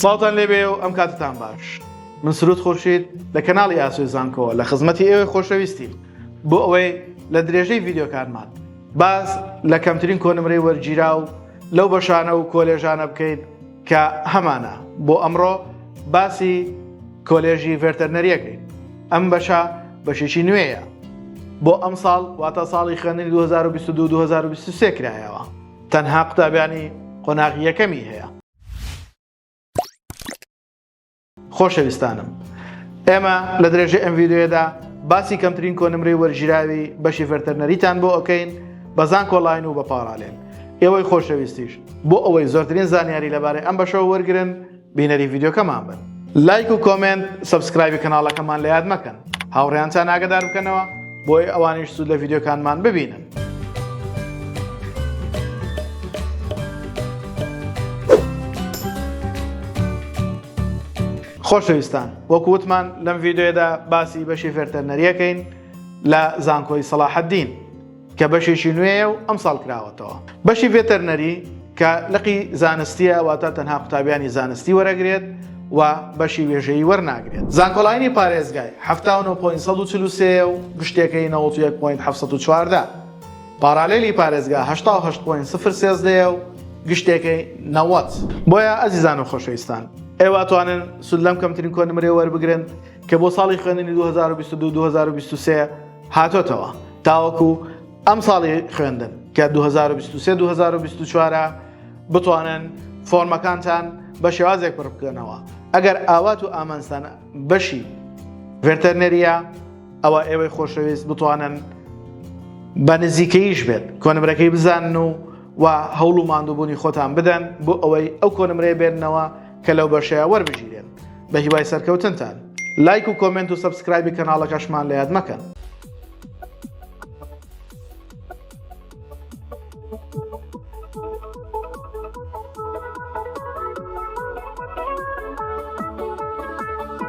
سڵاوتان لێبێ و ئەم کاتتان باش من سرود خورشید لە کەناڵی ئاسۆی زانکۆوە لە خزمەتی ئێوەی خۆشەویستین بۆ ئەوەی لە درێژەی ڤیدیۆکانمان باس لە کەمترین کۆنمرەی وەرگیراو لەو بەشانە و کۆلێژانە بکەین کە هەمانە بۆ ئەمڕۆ باسی کۆلێژی ڤێرتەرنەریەکەین ئەم بەشە بەشێکی نوێیە بۆ ئەم ساڵ واتە ساڵی خوێندنی 2022 2023 کرایەوە تەنها قوتابیانی قۆناغی یەکەمی هەیە. خۆشەویستانم ئێمە لە درێژەی ئەم ڤیدیۆیەدا باسی کەمترین کۆنمرەی وەرگیراوی بەشی ڤێرتەرنەریتان بۆ ئەکەین بە زانکۆلاین و بە پاڕالێل. ئێوەی خۆشەویستیش بۆ ئەوەی زۆرترین زانیاری لەبارەی ئەم بەشەوە وەرگرن بینەری ڤیدیۆکەمان بن. لایک و comment subscribe ی کەناڵەکەمان لە یاد مەکەن. هاوڕێیانتان ئاگەدار بکەنەوە بۆی ئەوانیش سوود لە ڤیدیۆکانمان ببینن. خۆشەویستان وەکو وتمان لەم ڤیدیۆیەدا باسی بەشی ڤێرتەرنەریەکەین لە زانکۆی سەڵاحەدین. کە بەشێکی نوێیە و ئەمساڵ کراوەتەوە. بەشی ڤێتەرنەری کە لقی زانستییە واتە تەنها قوتابیانی زانستی وەرەگرێت و بەشی وێژەیی وەرناگرێت. زانکۆلاینی پارێزگای 79 point 143 و گشتیەکەی 91 point 714. پاڕالێلی پارێزگا 88 point 013 و گشتیەکەی 90. بۆیە ئەزیزان و خۆشەویستان ئێوە ئەتوانن سود لەم کەمترین کۆنمرەیە وەربگرن کە بۆ ساڵی خوێندنی 2022 2023 هاتۆتەوە تاوەکو ئەم ساڵی خوێندن کە 2023 2024 بتوانن فۆرمەکانتان بە شێوازێک پڕ بکەنەوە ئەگەر ئاوات و ئامانجتان بەشی ڤێرتەرنەریە ئەوە ئێوەی خۆشەویست بتوانن بە نزیکەیش بێت کۆنمرەکەی بزانن و و هەوڵ و ماندووبوونی خۆتان بدەن بۆ ئەوەی ئەو کۆنمرەیە بێننەوە کە لەو بەشەیە وەربگیرێن. بە هیوای سەرکەوتنتان. لایک و comment و subscribe ی کەناڵەکەشمان لە یاد مەکەن.